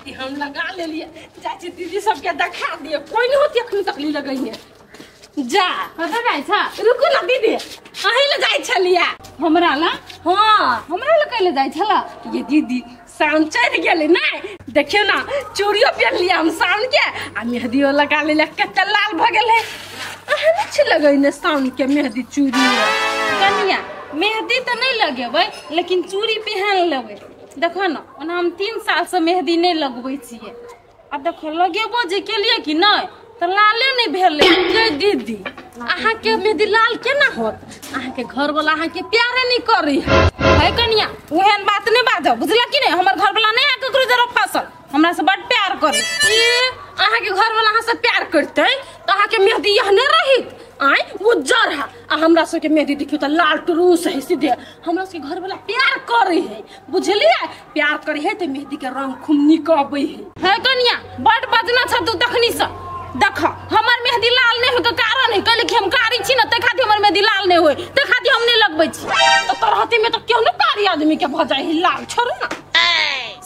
मेहंदी हम लगा लेलिए चाची दीदी सबके देखा दिए कोई नहीं होती अखनी तकली लगैने जा कतऽ जाइ छ रुकू ना दीदी अहीं ले जाइ छलियै हमरा ला हाँ हमरा ला कैले जाइ छला ये दीदी साउन चढ़ि गेलै नै देखियौ ना चूड़ियो पहिन लियै हम साउन के आ मेहदियो लगा लेलियै कते लाल भऽ गेलै अहाँ नहि छी लगैने साउन के मेहदी चूड़ी कनिया मेहदी तऽ नहि लगेबै लेकिन चूड़ी पहिन लेबै देखो ना ओना हम 3 साल से मेहदी नहि लगबै छियै आ देखो लगेबो जे केलियै कि नहि तऽ लाले नहि भेलै ये दीदी अहाँ के मेहदी लाल केना होत अहाँ के घर वाला अहाँ के प्यारे नहीं करी है कनिया ओहन बात नहीं बाजो बुझला कि नहीं हमर घर वाला नहीं है ककरो जरा फसल हमरा से बड़ प्यार करे ए अहाँ के घर वाला अहाँ से प्यार करते तऽ अहाँ के मेहदी यहने रहित आय उज्जर है आ हमरा सब के मेहदी देखियो तऽ लाल टरूस है सीधे हमरा सब के घर वाला प्यार करे है बुझलिए प्यार करे है तऽ मेहदी के रंग खूब नीक अबै है है कनिया बड़ बजना छ तू तखनी से देख हमर मेहदी लाल नहीं होय के कारण है कहले कि हम कारी छी ना तै खातिर हमर मेहदी लाल नहीं होय तै खातिर हम नहीं लगबै छी तऽ तरहती में तऽ केहनो कारी आदमी के भऽ जाइ है लाल छोड़ू ना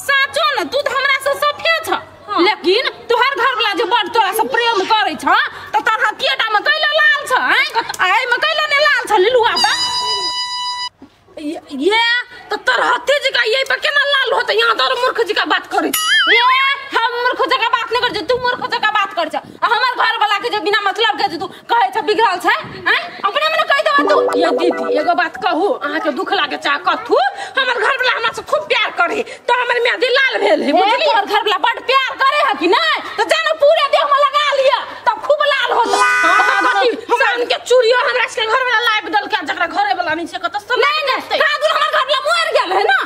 साचो ना तू तऽ हमरा से सफेद छ लेकिन तोहर घर वाला जे बड़ तोरा से प्रेम करै छ तऽ तरहतिएटा में कैले लाल छ हैं आइ में कैले ने लाल छ लिलुआ पर ये तऽ तरहती जी का ये पर केना लाल होतै यहाँ तऽ मूर्ख जी का बात करै ये हम मूर्ख जका बात नहीं कर तू मूर्ख जका बात कर आ हमर घर वाला के जे बिना मतलब के जे तू कहै छ बिगड़ल छ हैं अपने मने कहि देबा तू ये दीदी एगो बात कहू अहाँ के दुख लागे चा कथू हमर घर वाला हमरा से खूब प्यार करे तो हमर मेहदी लाल भेल है बुझली तोहर घर वाला बड़ प्यार करे है कि नहीं तो जानो पूरे देह में लगा लिया तब खूब लाल होत साउन के चूड़ियो हमरा के घर वाला लाइव दल के जकरा घरे वाला नहीं छै कत नहीं नहीं का दूर हमर घर वाला मर गेल है ना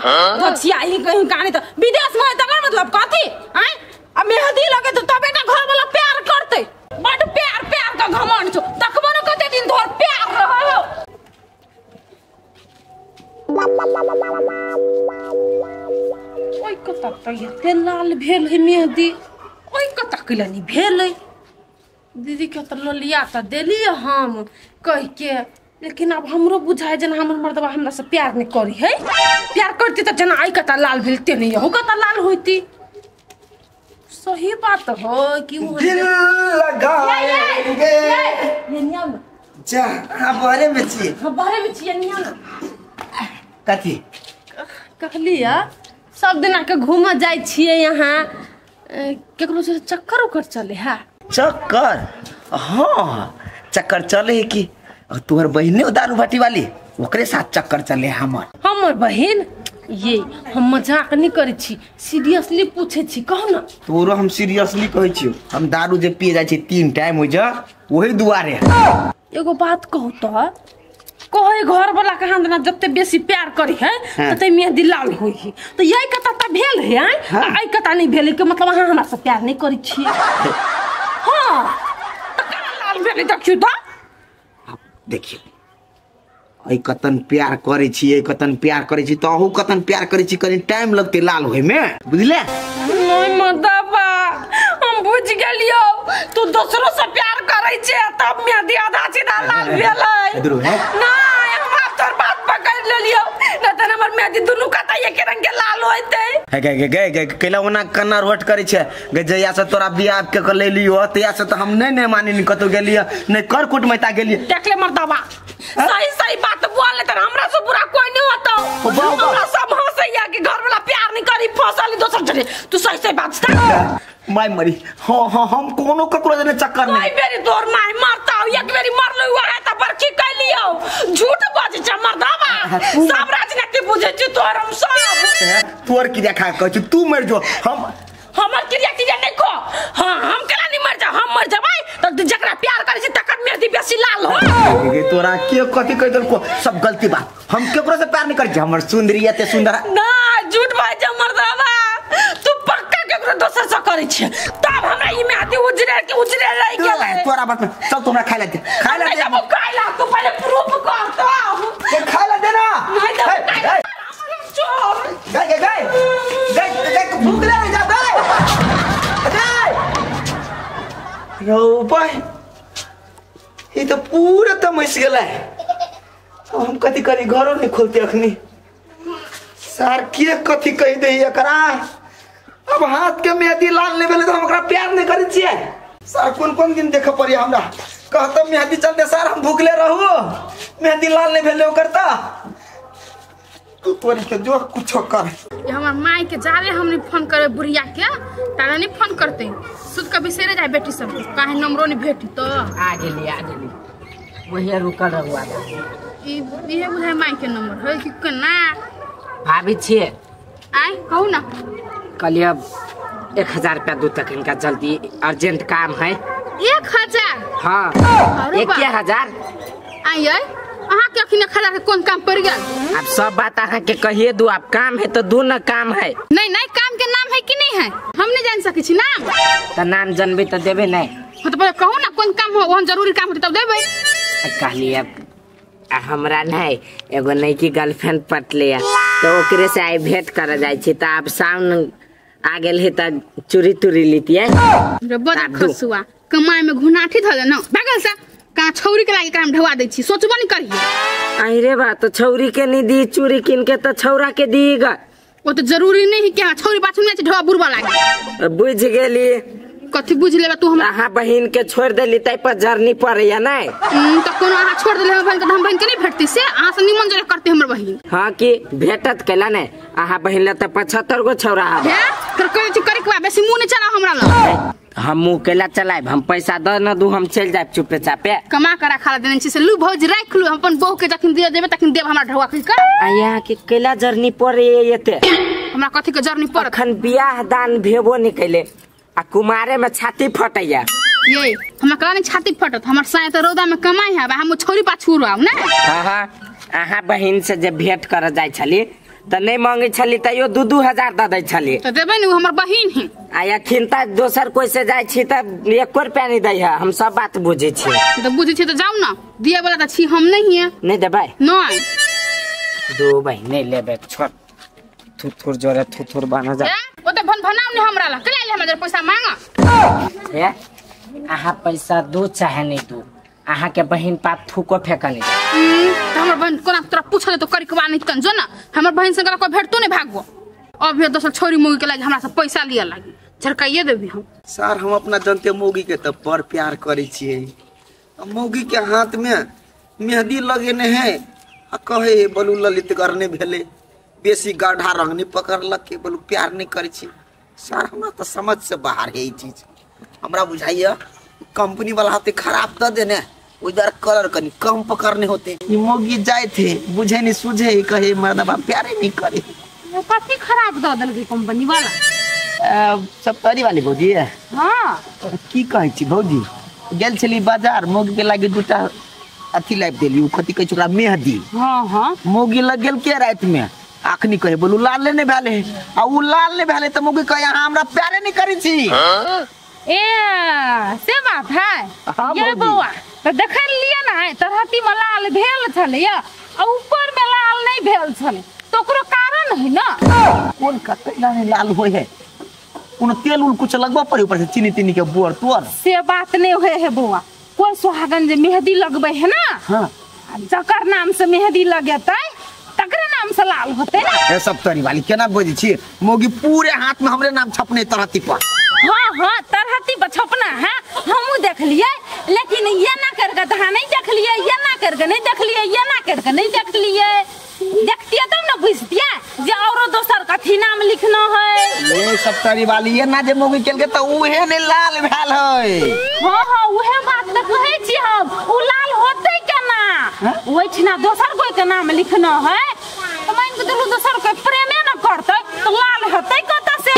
धछिया ही कहीं कहानी तो विदेश में तकर मतलब कथी हैं आ मेहदी लगे तो तबे ना घर वाला प्यार करते बड़ प्यार प्यार का घमंड छो देखबो न कते दिन तोहर प्यार रहो ओइ कत त एते लाल भेल है मेहदी ओइ कत कैला नहीं भेल है दीदी के तऽ ललिया तऽ देलियै हम कह के लेकिन अब हमरो बुझाय जेना हमर मर्दबा हमरा से प्यार नहीं करी है प्यार करती तऽ जेना आई कता लाल भेल ते नहीं हो कता लाल होती सही बात हो कि वो दिल लगाएंगे ये निया ना जा हां बारे में छी हां बारे में छी निया ना कथी कहलिया सब दिन आके घूम जाय छियै यहाँ केकरो से चक्कर उकर चले है चक्कर हाँ चक्कर चले है कि तोहर बहिने दारू भाटी वाली ओकरे साथ चक्कर चले हमर हमर बहिन ये हम मजाक नहीं करै छी सीरियसली पूछे छी कहू ना तोरो हम सीरियसली कहै छी हम दारू जे पिए जाइ छी 3 टाइम होइ जा वही दुआरे एगो बात कहू तो कहे घर वाला कहाँ देना जते बेसी प्यार करी है तते मेहदी लाल होई है तो यही कथा त भेल है आई कथा नहीं भेल के मतलब अहाँ हमरा से प्यार नहीं करै छी हाँ त केना लाल भेलै देखियौ त देखियौ ऐ कतन प्यार करै छी ऐ कतन प्यार करै छी त अहू कतन प्यार करै छी कनी टाइम लगतै लाल होय में बुझले नहीं मर्दबा हम बुझ गेलियौ तू दोसरो से प्यार करै छे तब मेहदी आधा सीधा लाल भेलै इधर है नहीं हम आब तोर बात पकड़ लेलियौ न त हमर मेहदी दुनू कता एके रंग के लाल होइतै हे गे गे गे कैला ओना कन्ना रोट करै छे गे जहिया से तोरा बियाह के क लेलियो तहिया से त हम नहीं नहीं मानिनी कतौ गेलियो नहीं कर कुटमैता गेलियो देखले मर्दबा सही सही बात बोल त हमरा से बुरा कोई नहीं होतो हमरा सब हंसैया कि घर वाला प्यार नहीं करी फसल दोसर जने तू सही सही बात बता my मरी हां हां हम कोनो ककरो जने चक्कर नहीं कोई बेरी तोर my मरता एक बेरी मरलो हुआ है त बरखी कैलियो झूठ बाजै छ मर्दबा सब राजनीति बुझै छी तोर हम सब तोर क्रिया खा कहै छी तू मर जो हम हमर क्रिया क्रिया नहीं को हां हम केला नहीं मर जा हम मर जबै त जकरा प्यार करै छी तकर मेहदी बेसी लाल हो गे तोरा के कथि कह देलको सब गलती बात हम केकरो से प्यार नहीं करै छी हमर सुंदरी एते सुंदर ना झूठ बाजै मर्दबा तू पक्का केकरो दोसर से करै छी तब हमरा ई मेहदी उजरे के उजरे रहि गेलै तोरा बात में चल तोरा खाइ ला दे खाइ ला दे खाइ ला तू पहिले प्रूफ कर तब खाइ ला दे ना नहीं त चोर गए गए गए गए गए भूख लगे जा दे रो भाई ये तो पूरा तमस गेलै हम कथी करी घरो नहीं खोलते अखनी सार के कथी कहि दे एकरा अब हाथ के मेहंदी लाल नहीं भेलै त हम ओकरा प्यार नहीं करै छियै। सर कोन कोन दिन देखे पड़ी हमरा कहत मेहंदी चलते सर हम भूखले रहू मेहंदी लाल नहीं भेलै ओकर त तू तोरी के जो कुछो कर। ये हमर माई के जाले हमने फोन करे बुढ़िया के तारा नहीं फोन करते सुत के बिसरे जाए बेटी सब काहे नंबरो नहीं भेटी तो आ गेली वही रुकल रहुआ ई इहे बुझाय माई के नंबर है कि केना भाभी छिए आइ कहू ना कहलिए 1000 रुपया दू तक इनका जल्दी अर्जेंट काम है। 1000? हाँ 1000। आई अहाँ के अखिन 1000 के कोन काम पड़ गेल? अब सब बात अहाँ के कहिए दू, अब काम है तो दू न काम है। नहीं नहीं काम के नाम है कि नहीं है हम नहीं जान सके छी नाम। त नाम जानबे त देबे नहीं। हाँ तो पहले कहू ना कोन काम हो, ओहन जरूरी काम होते तब देबे। कहलिए अब हमरा नहीं एगो नई गर्लफ्रेंड पटले तो ओकरे से आई भेंट कर जाय छी त अब साउन आ गेल है त चूड़ी तुरी लीतिए। रे बड़ खसुआ कमाई में घुनाठी धले न भागल सा का छौरी के लागे काम ढवा दै छी सोचबो नहीं करिए। आई रे बा तो छौरी के नहीं दी चूड़ी किन के तो छौरा के दीगा। वो तो जरूरी नहीं है कि हां छौरी पाछू में ढवा बुरबा लागे। बुझ गेली कथि बुझ लेबा तू हमरा? अहाँ बहिन के छोड़ देली तै पर जरनी पड़ैया नहीं त कोनो अहाँ छोड़ देले हमर बहिन के हम बहिन के नहीं भेटती से अहाँ से निमन जरे करती हमर बहिन। हां कि भेटत कैला नहीं अहाँ बहिन ल त 75 गो छौरा हब। हे फिर कहै छी करे के बा बेसी मुंह नहीं चला हमरा ल। हम मुंह कैला चलायब हम पैसा the न दू हम चल जायब चुपे चापे। कमा कर रखा देने छी से लू भौज राख लू हम अपन बहू के जखन दिया देबे तखन देब हमरा ढवा कहि कर। आ यहाँ के कैला जरनी पड़ैया एते? हमरा कथि के जरनी पड़त? अखन बियाह दान भेबो नहीं कैले आ कुमारे में छाती फटैया। ये हमरा कहला नहीं छाती फटत हमर साय त रौदा में कमाई है हम छोरी पाछू रहब ना। हां हां अहाँ बहिन से जे भेंट कर जाय छली त नहीं मांगे छली तैयो 2-2 हजार the they छली त देबै ने उ हमर बहिन है। आ अखिन त दोसर कोई से जाय छी त 1 रुपया नहीं दै है हम सब बात बुझै छी। त बुझै छी त जाउ ना दिए वाला त छी हम नहीं है। नहीं देबै? नहीं दो बहिन नहीं लेबै छोड़ थुथुर जोरे थुथुर बना जा। ओ त भन भनाउ ने हमरा ला केला हमरा जर पैसा मांग। हे अहाँ पैसा दू चाहे नहीं दू अहाँ के बहिन पाप थूको फेकनी। त हमर बहिन कोना तोरा पूछले तो करिकवा नहीं तन जो ना हमर बहिन संग कोई भेटतो नहीं भागबो। अब ये दोसर छोरी मोगी के लागी हमरा से पैसा लिया लागी झरकाइए देबी हम। सर हम अपना जनते मोगी के त बड़ प्यार करै छियै। मोगी के हाथ में मेहंदी लगेने है आ कहे बलू ललित करने भेले बेसी गाढ़ा रंग नहीं पकड़लक के बोलू प्यार नहीं करै छी। सर हमरा तो समझ से बाहर है ई चीज। हमरा बुझाइया कंपनी वाला हाथे खराब the देने उधर कलर कनी कम पकड़ने होते। ई मोगी जाए थे बुझे नहीं सूझे कहे मर्दबा प्यारे नहीं करे। वो कथी खराब the देलकै कंपनी वाला? सब तरी वाली भौजी। हां की कहै छी भौजी गेल छली बाजार मोगी के लागी दूटा अथी लाइब देली उ कथी कहै छै ओकरा मेहंदी। हां हां मोगी लग गेल के रात में आखनी कहे बोलू लाल नहीं भेले आ उ लाल नहीं भेले त मोगी कहे अहाँ हमरा प्यारे नहीं करै छी। ए से बात है। हाँ, ये बौआ त देखल लिया ना तरहती में लाल भेल छलै आ ऊपर में लाल नहीं भेल छलै तो ओकरो कारण है ना। कोन कतैला नहीं लाल होय है कोनो तेल उल कुछ लगबा पड़े ऊपर से चीनी तीनी के बोर तोर से बात नहीं होय है बौआ। कोई सुहागन जे मेहंदी लगबै है ना। हां जकर नाम से मेहंदी लगेतै तकरे नाम से लाल होते ना। ए सब तरी वाली केना बजै छी मोगी पूरे हाथ में हमरे नाम छपने तरहती पर। हां हां तरहती पर छपना है हमहू देखलिए लेकिन ये ना करके त हां नहीं देखलिए ये ना करके नहीं देखलिए ये ना करके नहीं देखलिए। देखतिए तब ना बुझतिए जे औरो दोसर कथी नाम लिखना है। ए सब तरी वाली ये ना जे मोगी केल के त उहे ने लाल भेल है। हां हां उहे बात त कहै छी हम उ लाल होतै केना ओइठिना दोसर कोई के नाम लिखना है त मान के चलू दोसर कोई प्रेमे न करतै त लाल होतै कत से?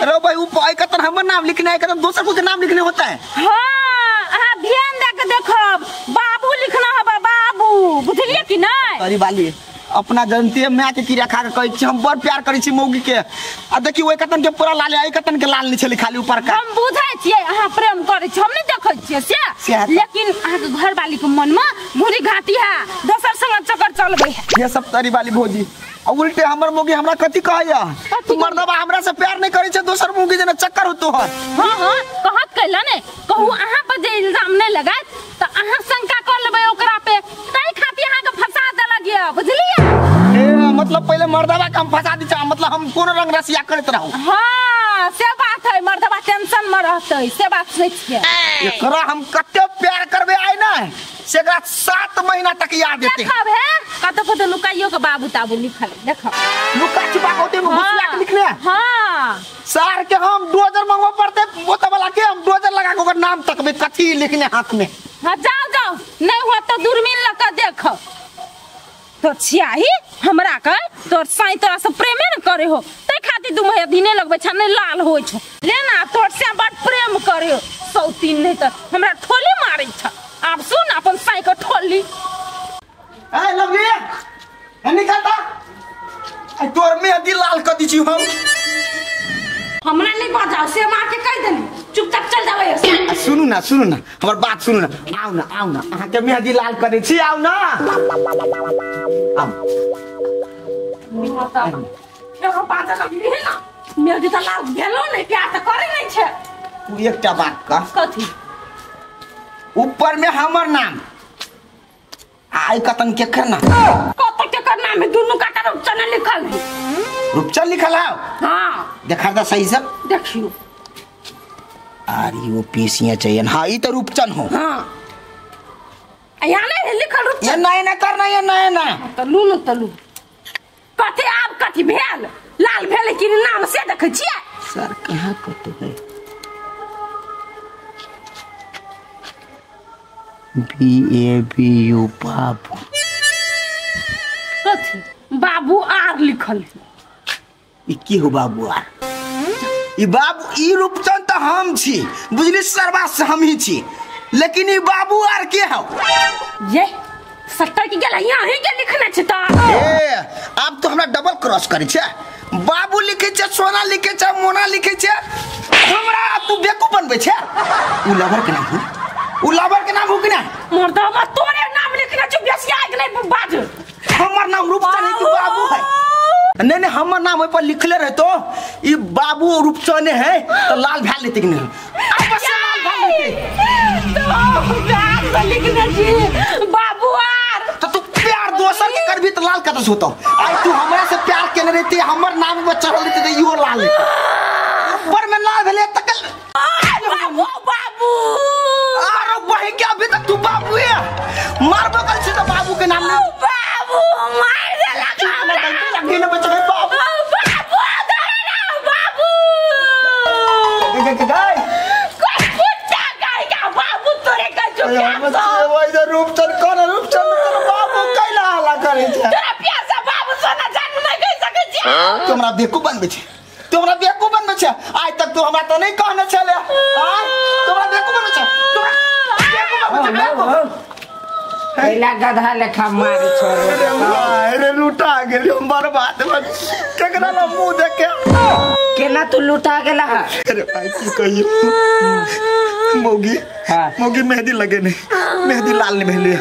अरे भाई उ पाई कतन हमर नाम लिखना है कतन दोसर कोई के नाम लिखने होता है। हां अहाँ ध्यान दे के देखब बाबू लिखना है बाबू बुझलिए कि नहीं? अरे वाली अपना जनते माय के किरिया खा के कहै छी हम बड़ प्यार करै छी मौगी के आ देखी ओइ कतन के पूरा लाल आई कतन के लाल नहीं छलै खाली ऊपर का। हम बुझै छियै अहाँ प्रेम करै छी हम नहीं देखै छियै से लेकिन अहाँ के घर वाली के मन में मुरी घाटी है दोसर संग चक्कर चलबै है। ये सब तरी वाली भौजी आ उल्टे हमर मौगी हमरा कथि कहैया तू मर्दबा हमरा से प्यार नहीं करै छै दोसर मौगी जेना चक्कर होतो हर। हां हां कहत कैला ने कहू अहाँ पर जे इल्जाम नहीं लगात त अहाँ शंका कर लेबै ओकरा पे तै खातिर अहाँ के फंसा देलक ये बुझलिए। ए मतलब पहले मर्दबा के हम फंसा दी मतलब हम कोनो रंग रसिया करत रहू। हां हां से बात है मर्दबा टेंशन में रहतै से बात सोच के एकरा हम कते प्यार करबे आइ ना से एकरा 7 महीना तक याद देते देखब हे कत कत लुकाइयो के बाबू ताबू लिखल देखब लुका छुपा के होते में घुसिया के लिखले हां सार के हम डोजर मंगवा पड़ते ओत वाला के हम डोजर लगा के ओकर नाम तकबे कथी लिखने हाथ में हां जाओ जाओ नहीं हो तो दूरबीन लगा देखो तो छियाही हमरा के तोर साई तोरा से प्रेमे न करे हो तै खातिर तू मेहदी ने लगबै छ नै लाल होय छ ले ना तोर से बड़ प्रेम करे हो 103 नहीं त हमरा ठोली मारै छ आब सुन अपन साई के ठोली ए लवली ए निकल ता ए तोर मेहदी लाल क दी छी हम हमरा नहीं बजाओ से मार के कह देनी चुपचाप चल जावे सुनू ना सुनू ना हमर बात सुनू ना आउ ना आउ ना अहाँ के मेहदी लाल करे छी आउ ना आउ एगो बात लगली है ना मेहदी त लाल भेलो नहीं प्यार त करे नहीं छे तू एकटा बात कह कथी ऊपर में हमर नाम आई कतन के करना कत के करना में दुनु काका रूपचन लिखल है रूपचन लिखल है हां देखा दा सही से देखियो आर यू पी सी चाहिए हां ई त रूपचन हो हां यहाँ नहीं लिखल रूपचन ये नहीं ना करना ये नहीं ना त लू न त लू कथी आब कथी भेल लाल भेल कि नाम से देखै छियै सर कहां कतो है बी ए बी you बाबू कथी बाबू आर लिखल है ई की हो बाबू आर ई बाबू ई रूपचन त हम छी बुझली सरवा से हम ही छी लेकिन ई बाबू आर के हो ये सट्टा की गेला यहाँ ही के लिखने छै त ए अब तो हमरा डबल क्रॉस करै छै बाबू लिखै छै सोना लिखै छै मोना लिखै छै हमरा तू बेवकूफ बनबै छै उ लवर के नाम हो उ लवर के नाम हो कि ना मर्दवा तोरे नाम लिखने छै बेसी आइ के नहीं बाज हमर नाम रूपचन है कि बाबू है नहीं नहीं हमर नाम ओइ पर लिखले रहतो ई बाबू रूपचन है तो लाल भए लेते कि नहीं आपस से लाल भए लेते तो प्यार से लिखने छी बाबू आर तो तू प्यार दोसर के करबी तो लाल कतस होतो आई तू हमरा से प्यार केने रहती हमर नाम पर चढ़ल रहती त इहो लाल ऊपर में लाल भेले तकल बाबू बाबू अरे बहिन के अभी तक तू बाबू है मारबो कल से तो बाबू के नाम ले बाबू मार देलक हमरा लगी न बचबे बाबू बाबू धरे ना बाबू गए कोई कुत्ता गाय का बाबू तोरे का चुप वही रूपचन कोन रूपचन तोर बाबू कैला हला करे छै तोरा प्यार से बाबू सोना जानू नहीं कह सकै छी तू हमरा बेवकूफ बनबै छै तू हमरा बेवकूफ बनबै छै आइ तक तू हमरा त नहीं कहने छले आइ तू हमरा बेवकूफ बनबै छै तू हमरा बेवकूफ बनबै छै बेवकूफ कैला गधा लेखा मारे छोड़ अरे भाई रे लूटा गेली हम बर्बाद भऽ केकरा ना मुंह देखे केना तू लूटा गेला अरे भाई की कहियो मौगी हाँ। मौगी मेहंदी लगे नहीं मेहंदी लाल नहीं भेलै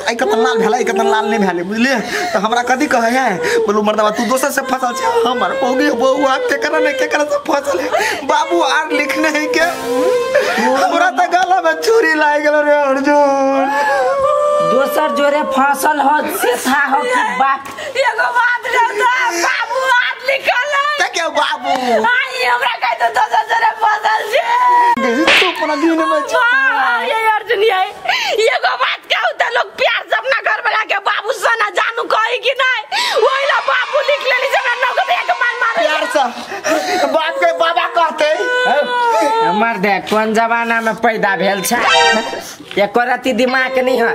आइ कतन लाल भेलै आइ कतन लाल नहीं भेलै बुझलियै तऽ हमरा कथी कहै है बोलू मर्दबा तू दोसर से फसल छै हमर मौगी बौआ केकरा ने केकरा से फसल है बाबू आर लिखने है के हमरा तऽ गला में छुरी लागि गेल रे अर्जुन दोसर जोरे फसल हो से था हो कि बाप एगो बात रे बाबू आर लिखल है के बाबू आई हमरा कह दो दोसर जोरे फसल छै तू अपना दिन में छै वाह, ये अर्जुन ये एगो बात कहू त लोग प्यार से अपना घर वाला के बाबू सोना जानू कही कि नहीं वही ला बाबू लिख लेली से हमरा नौकर एक मार मारे प्यार से बाप के बाबा कहते हमर देख कोन जमाना में पैदा भेल छै एको रति दिमाग नहीं है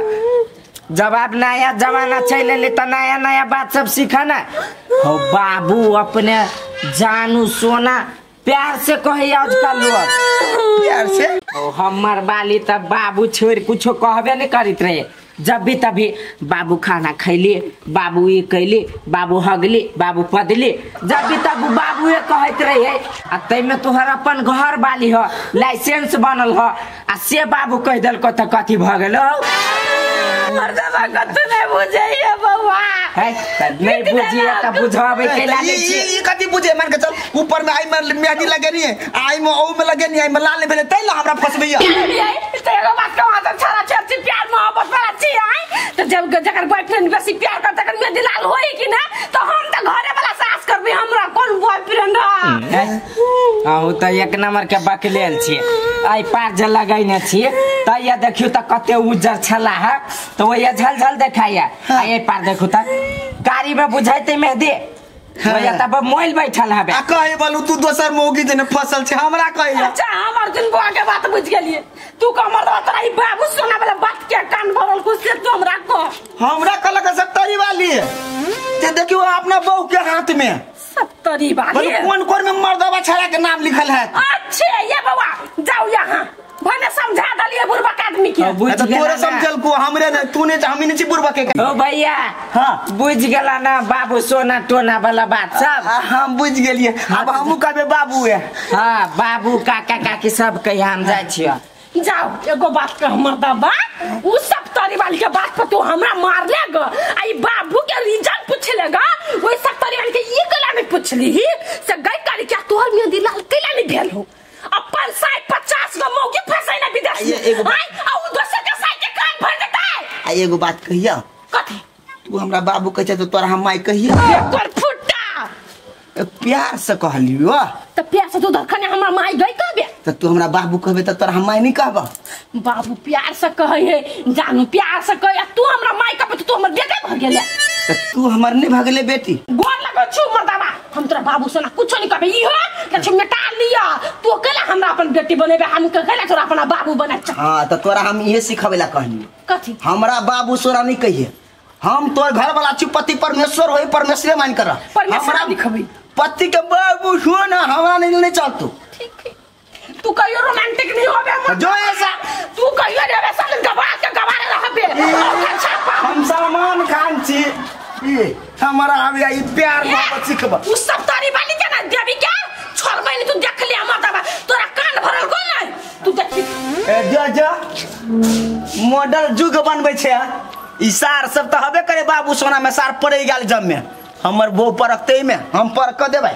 जब आप नया जमाना चल एलै तऽ नया नया बात सब सीख ना हो बाबू अपने जानू सोना प्यार से कहे आजकल लोग प्यार से ओ हमर बाली त बाबू छोड़ कुछो कहबे नहीं करत रहे जब भी तभी बाबू खाना खैली बाबू ई कैली बाबू हगली बाबू पदली जब भी तब बाबू कहत रहे आ तैमे तोहर अपन घर बाली ह लाइसेंस बनल ह आ से बाबू कह देलको त कथी भ गेलो मर्दबा कतौ नहीं बुझैया बौआ है त नहीं बुझिए त बुझाबै केला ई नै छी ई कथी बुझे मान के चल ऊपर में आई में मेहंदी लगेनी है आई में औ में लगेनी आई में लाल नहीं भेले तै ला हमरा फसबैया ये तो एगो बात कहूँ तो छड़ा छड़ी प्यार मोहब्बत वाला छी आई तो जब जकर बॉयफ्रेंड बेसी प्यार कर तकर मेहंदी लाल होई कि ना तो हम तो घरे वाला सास करबे हमरा कोन बॉयफ्रेंड है। अहू त एक नंबर के बकलेल छियै आई पार जे लगैने छियै त ये देखियो त कते उज्जर छला है तो ओया झलझल देखाया आ ए पार देखू त कारी में बुझाइते मेहंदी ओया तब मोइल बैठल हबे आ कहे बोलू तू दोसर मौगी जने फसल छै हमरा कहे। अच्छा हम अर्जुन बुआ के बात बुझ गेलिए तू कमर तोरा ई बाबू सोना वाला बात के कान भरल कुछ से तू हमरा को हमरा कहलक सत्तरी वाली जे देखियो अपना बहू के हाथ में सत्तरी वाली बोलू कोन कोन में मर्दवा छड़ा के नाम लिखल है। अच्छे ये बउआ जाओ यहाँ भने समझा दलिए बुढ़बा के आदमी के तो तोरे समझल को हमरे ने तू ने हम ने छी बुढ़बा के ओ भैया। हां बुझ गेला ना बाबू सोना टोना वाला बात सब हम बुझ गेलिए अब हमहु कहबे बाबू है। हां बाबू काका काकी सब कहि हम जाय छियो। जाओ एगो बात कह हमर दबा उ सब तरी वाली के बात पर तू हमरा मार लेगा आ ई बाबू के रीजन पूछ लेगा ओइ सब तरी वाली के ई गला नहीं पूछली ही से गई कारी क्या तोहर मेहंदी लाल कैला नहीं भेल हो अपन 50 गो मौगी फसै ना विदेश में आई आ उ दोसर के साई के कान भर देतै। आ एगो बात कहिया कथी तू हमरा बाबू कहै छै त तोरा हम माई कहिया तोर फुट्टा प्यार से कहलियो त प्यार से तू धरखने हमरा माई गई कहबे त तू हमरा बाबू कहबे त तोरा हम माई नहीं कहबा। बाबू प्यार से कहै है जानू प्यार से कह तू हमरा माई कहबे त तू हमर बेटे भ गेले त तू हमर नहीं भगले बेटी गोर लगो छु मर्दावा हम तोरा बाबू सोना कुछो नहीं कहबे इहो त मिटा लिया तू अकेला हमरा अपन बेटी बनेबे हम अकेला तोरा अपना बाबू बना। हां त तोरा हम इहे सिखावेला कहलियो कथी हमरा बाबू सोना नहीं कहिए हम तोर घर वाला छी पति परमेश्वर होई परमेश्वरे मान कर हमरा लिखबे पति के बाबू सोना हमरा नहीं नहीं चलतो ठीक है तू कहियो रोमांटिक नहीं होबे जो ऐसा तू कहियो रे वैसा गवा के गवारे रहबे हम सलमान खान छी ई हमरा आबे ई प्यार मोहब्बत सिखब उ सब तारी वाली के ना देबी के छोड़बै नहीं तू देख ले हमर दबा तोरा कान भरल को नहीं तू देखी ए जा जा मॉडल जुग बनबै छै ई सार सब त हबे करे बाबू सोना में सार पड़े गेल जम में हमर बो परखते में हम परख क देबै।